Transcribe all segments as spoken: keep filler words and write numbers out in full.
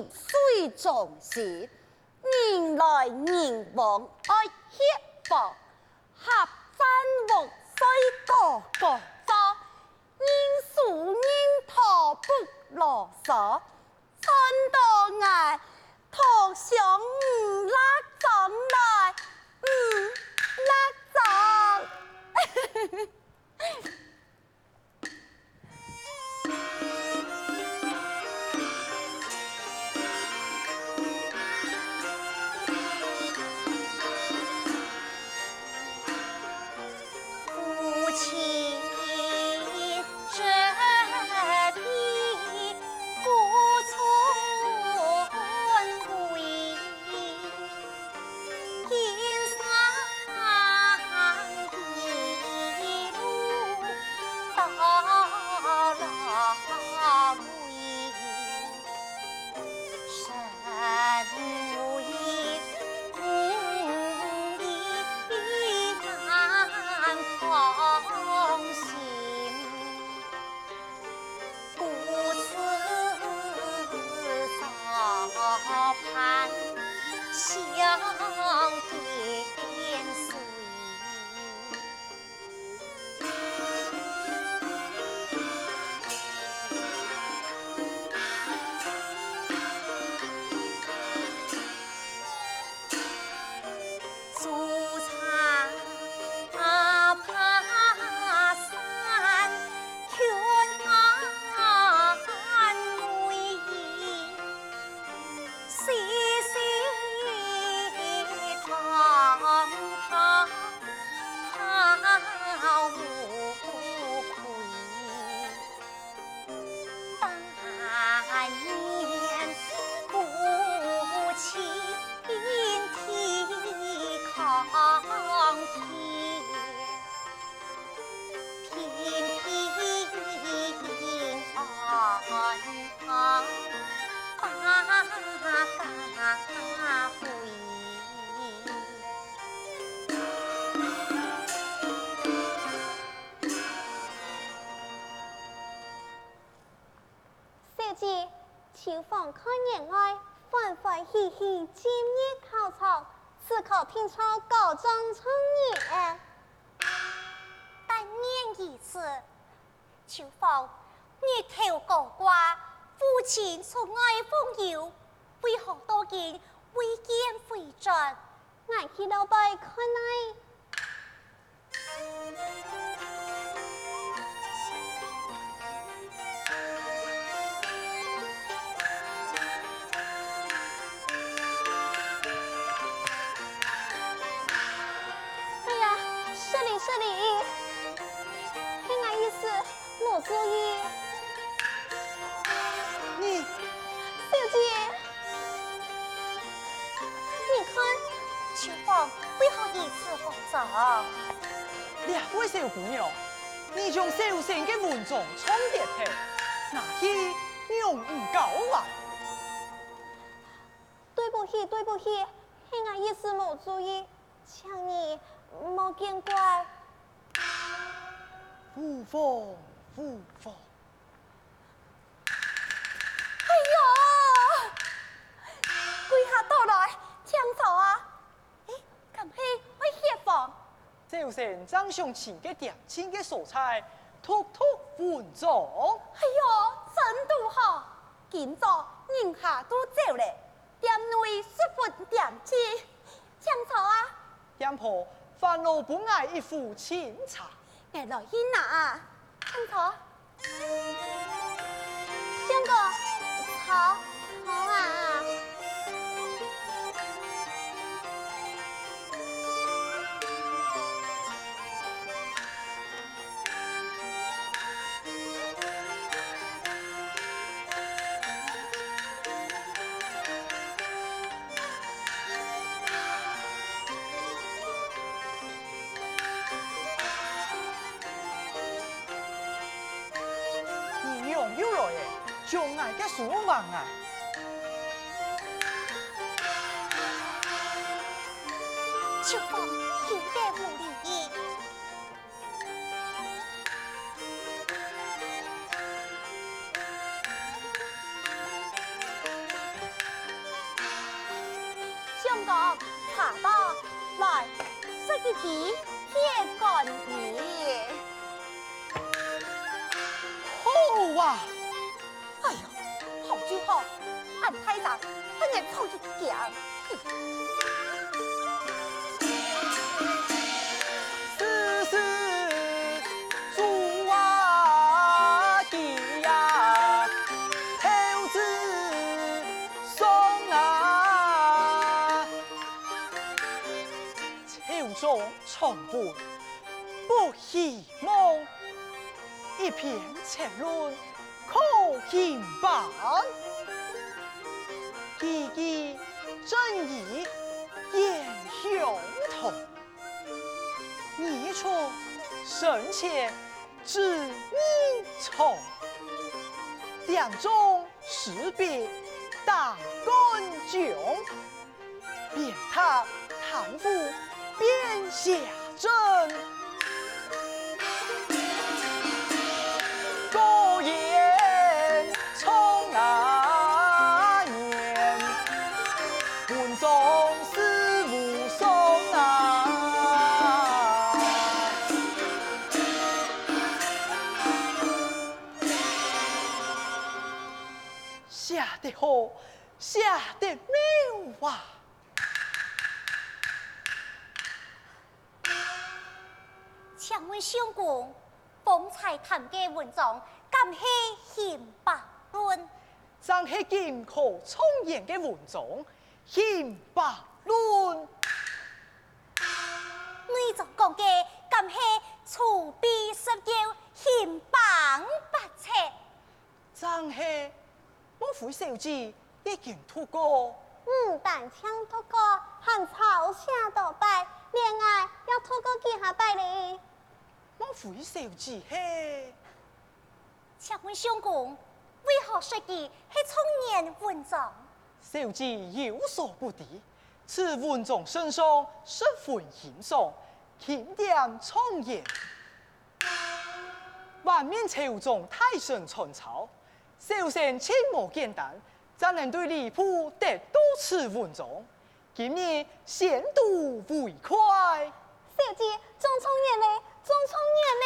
水中心，人來人往愛協防，合戰屋睡個個房，人輸人討不囉嗦，賺到𠊎討上五粒粽來，五粒粽。 小姐，秋芳看員外，歡歡喜喜進入考場，此刻定著高中狀元。但願如此。秋芳，日頭高掛，父親出外訪友，為何到今未見回轉？ 𠊎去外背看啊。哎呀，失禮，失禮，係𠊎意思。 無注意。你，小姐，你看，秋芳為何如此慌張？這位小姑娘，你將小生个文章撞跌忒，拿去仰毋交還？對不起，對不起，係𠊎一時無注意。 請你莫見怪。無妨，無妨。哎喲！跪下倒來，請坐啊！誒，敢係愛協防？小生正想尋个恬靜个所在，讀讀文章。哎喲，真堵好！今朝人客都走了，店內十分恬靜。 請坐啊！店婆，煩惱分𠊎一壺清茶。𠊎來去拿啊！請坐。相公，坐，坐啊！ 你仰又來了，將𠊎个書還𠊎！秋芳，有得無禮！比铁观音。好啊！哎呀，好就好，俺大胆，俺也吵就僵。 四四猪啊鸡呀，猴子松啊，秋中春分不希望，一片沉淪可興邦。句句正與遠鄉同。 日出生前知日長，鏡中時別打乾將。遍踏貪污變邪正， 果然長啊年，文章事務上啊。寫得好，寫得妙啊！ 請問相公，方才談个文章，敢係《興邦論》？正係金科狀元个文章，《興邦論》。內中講个，敢係儲備十要，興邦八策？ 正係，莫非小姐已經讀過？毋單淨讀過，還抄寫多擺，連𠊎也讀過幾下擺哩。莫非小姐係？請問相公，為何說佢係狀元文章？小姐有所不知，此文章聖上十分欣賞，欽點狀元。 萬民朝中大臣傳抄，小生盡無簡單，正能對吏部得到此文章。今日先睹為快。小姐，中狀元了，中狀元了！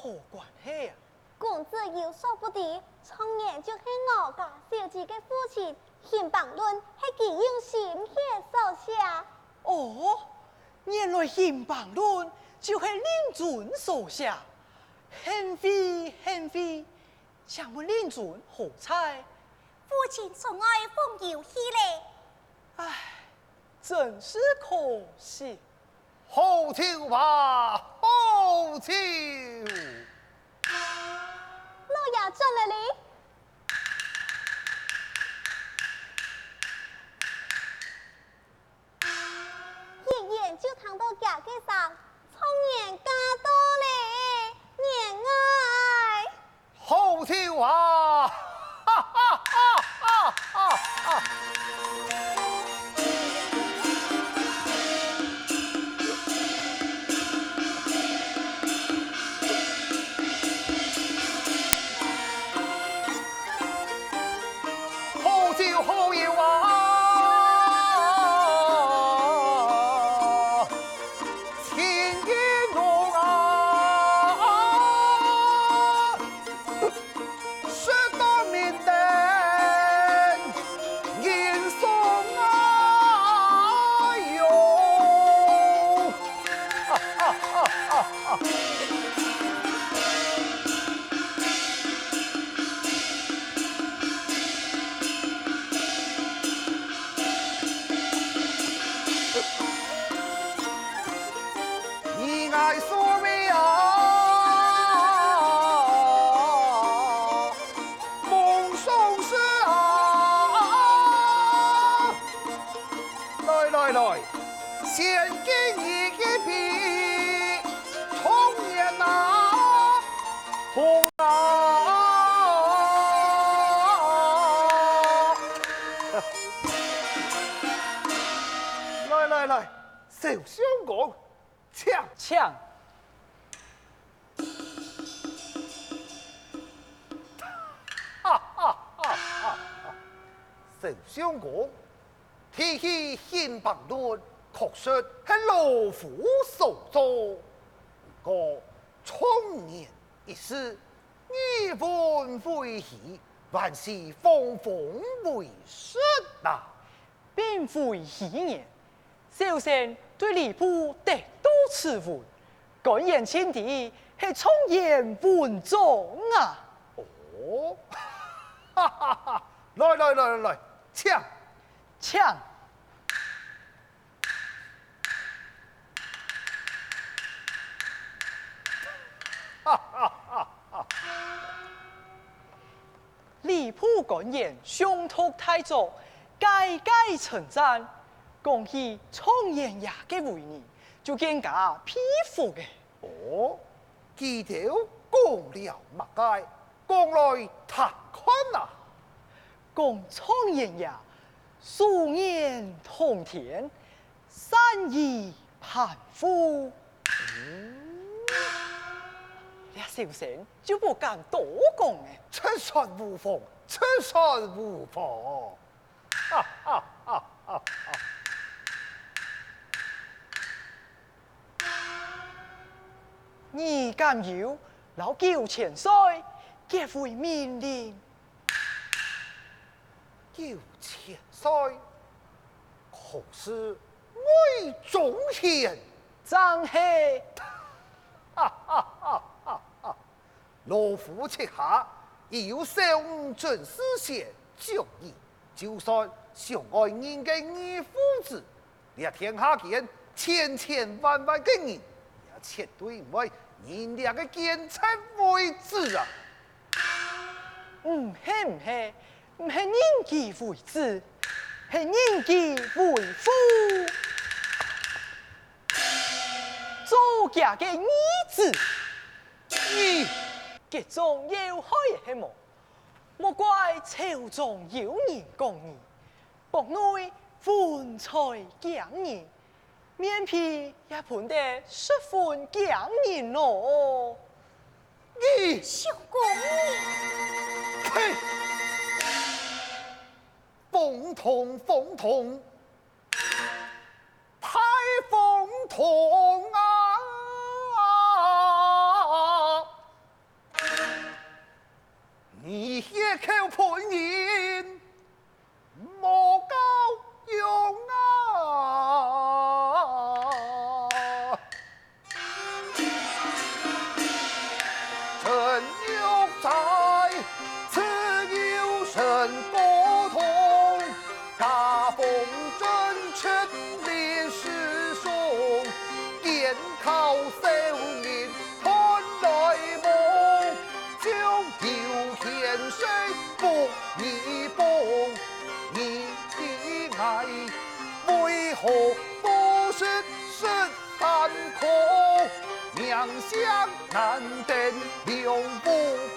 好關係啊？公子有所不知，狀元就係我家小姐个父親，《新邦論》係佢用心血所寫。哦，原來《新邦論》就係令尊所寫，幸會，幸會。請問令尊何在？父親送外訪遊去咧。唉，真是可惜。 好酒啊，好酒！老爺轉來哩！遠遠就聽到厥个聲，狀元駕到咧，員外！ 好酒啊！哈哈哈哈哈！好酒好友啊！ 情意浓啊，说到明灯，人送啊哟。你爱所谓啊，梦想事啊。来来来，先给你一杯，状元啊，红啊！来来来， 小相公，请。请。哈哈哈哈哈！小相公，提起《新邦论》，确实系老夫所作。不过，状元一事，以文为题，还是方方为实呐。 并非虚言。小生对礼部得到此文，敢言青题，系状元文章啊！哦，哈哈哈！来来来来来，请。请。哈哈哈哈！ 礼部官员相托大作，个个称赞，讲起状元爷个为人，就更加佩服个。哦，佢兜讲了么个？讲来听看啊！讲状元爷，素年通天， 善于攀附。这小生就不敢多讲了。直说无妨，直说无妨。哈哈哈哈哈！你敢有老九千岁结为命令？ 九千岁，可是魏忠贤？正系。哈哈哈哈哈！老夫膝下已有小五准四贤，就你，就算相爱人个二虎子， 这天下间千千万万个人，也绝对毋会因这个奸贼为子啊！毋系毋系，毋系因佢为子，系因佢为父，做厥个义子。你，这种要害个系无？莫怪朝中有人讲你， 国内文才惊人，面皮也噴得十分惊人咯。你，相公你，嘿，风筒，风筒，太风筒啊！你血口喷人，無夠用啊！陈玉在，自幼身骨痛，家风正直，历史松，见靠少年 看来望，就有现世不宜帮。你的爱，为何不是十三科？命相难定两不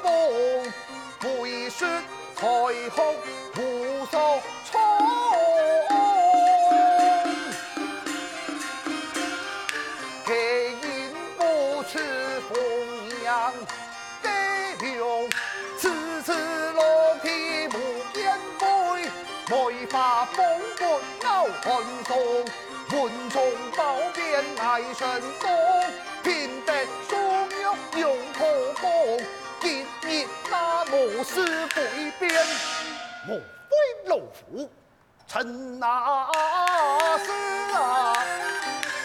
帮，为是 才学无所长。皆因不知弘扬德量，自知老体无边位，梅花风骨闹寒霜，文中褒贬乃成功，拼得树木荣可光。 今日那么是归边，莫非老夫趁那时啊，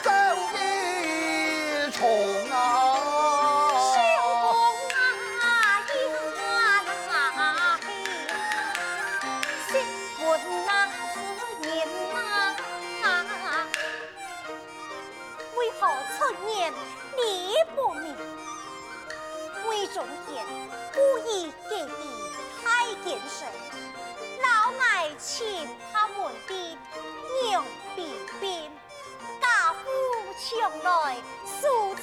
走一场啊？小公啊呀，新婚那是人啊，为何出言你不明？ 为中间故意给你太监身，老乃亲他们的娘比兵，家父将来素质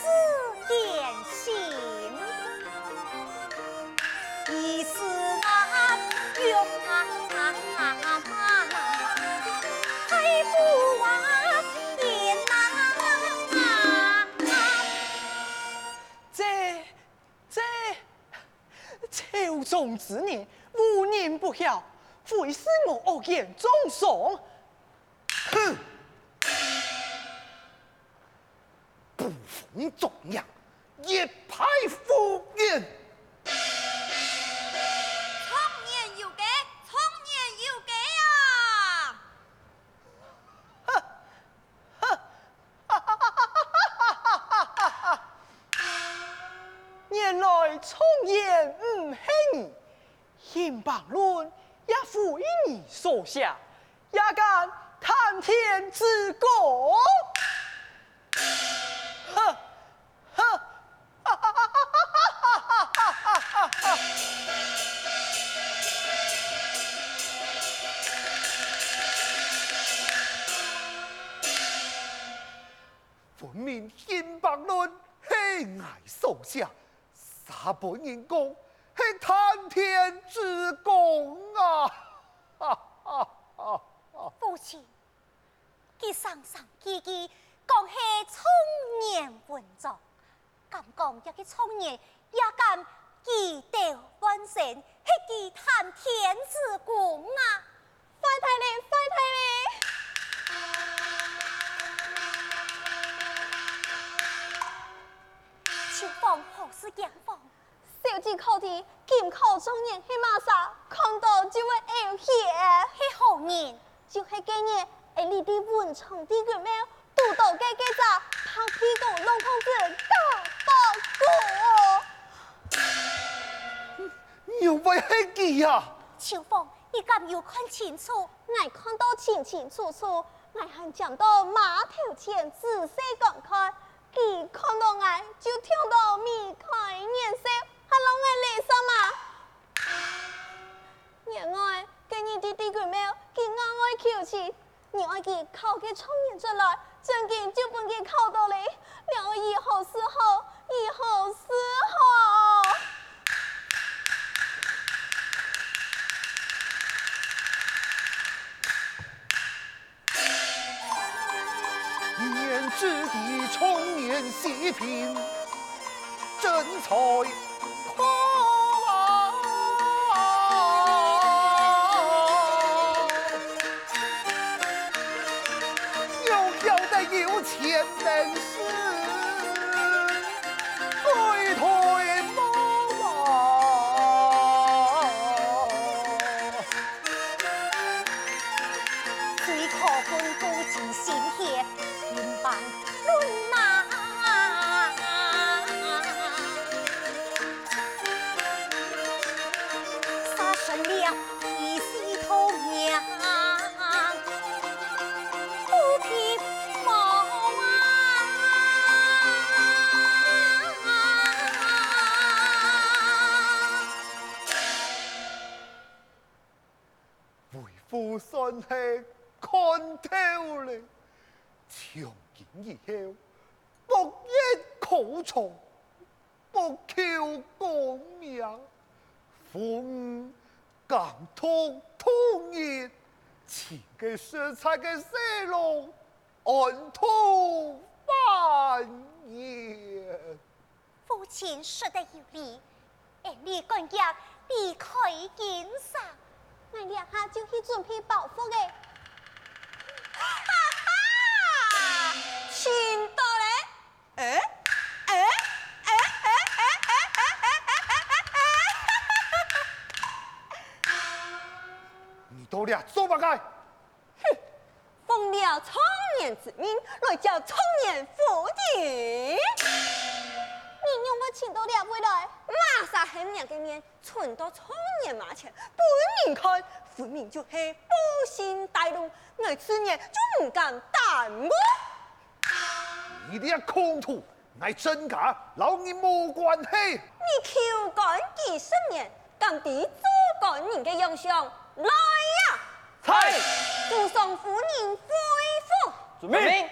典型。一时啊，用啊，太不啊，言啊。 这，这，朝中之人，无人不晓，非是我恶言中伤。哼！捕风捉影，一派胡言！常言有格，常言有格啊！哼！ 原來常言毋係你，辛伯倫也非你所寫，也敢談天之功？哼，哼！ 分明辛伯倫係𠊎所寫，煞分人講係談天之功啊！哈哈哈哈！父親，佢聲聲句句講係狀元文章，敢講這个狀元也敢舉頭望星，係佢談天之功啊！ 壞忒咧，壞忒咧！秋芳何時驚慌？小姐可知今考狀元係麼儕，看到就會嘔血。係何人？就係該日，𠊎俚在文昌帝君廟堵到个該隻白皮公浪胖子賈伯公。 又會係佢啊！秋芳，你敢有看清楚？𠊎看到清清楚楚，𠊎還徛到馬頭前仔細觀看。佢看到𠊎就暢到眉開眼笑，還摎𠊎理想嘛！原來該日在帝君廟，佢咬𠊎求情， 你愛佢考个狀元出來，正經就分佢考到咧，這愛如何是好，如何是好？年之地狀元喜评， 真才可啊！又晓得有钱能使，鬼推磨啊！都算係看透了。從今以後，莫言可從，莫求功名，父母監督度日，尋個實在个細郎，安度晚年。 父親說得有理，俺俚趕緊離開京城。𠊎這下就去準備包袱仔。哈哈，尋到了！哎，哎，哎，你到這做麼个？ 哼，奉了狀元之命，來交狀元夫人。你仰會尋到這位來？麼儕喊若个面，伸到狀元馬前，分人看，分明就係背信大路，𠊎自然就毋敢耽誤。你這兇徒， 𠊎曾家摎你無關係。你求官幾十年，敢知做官人个樣相？來呀！在！扶送夫人回府。遵命。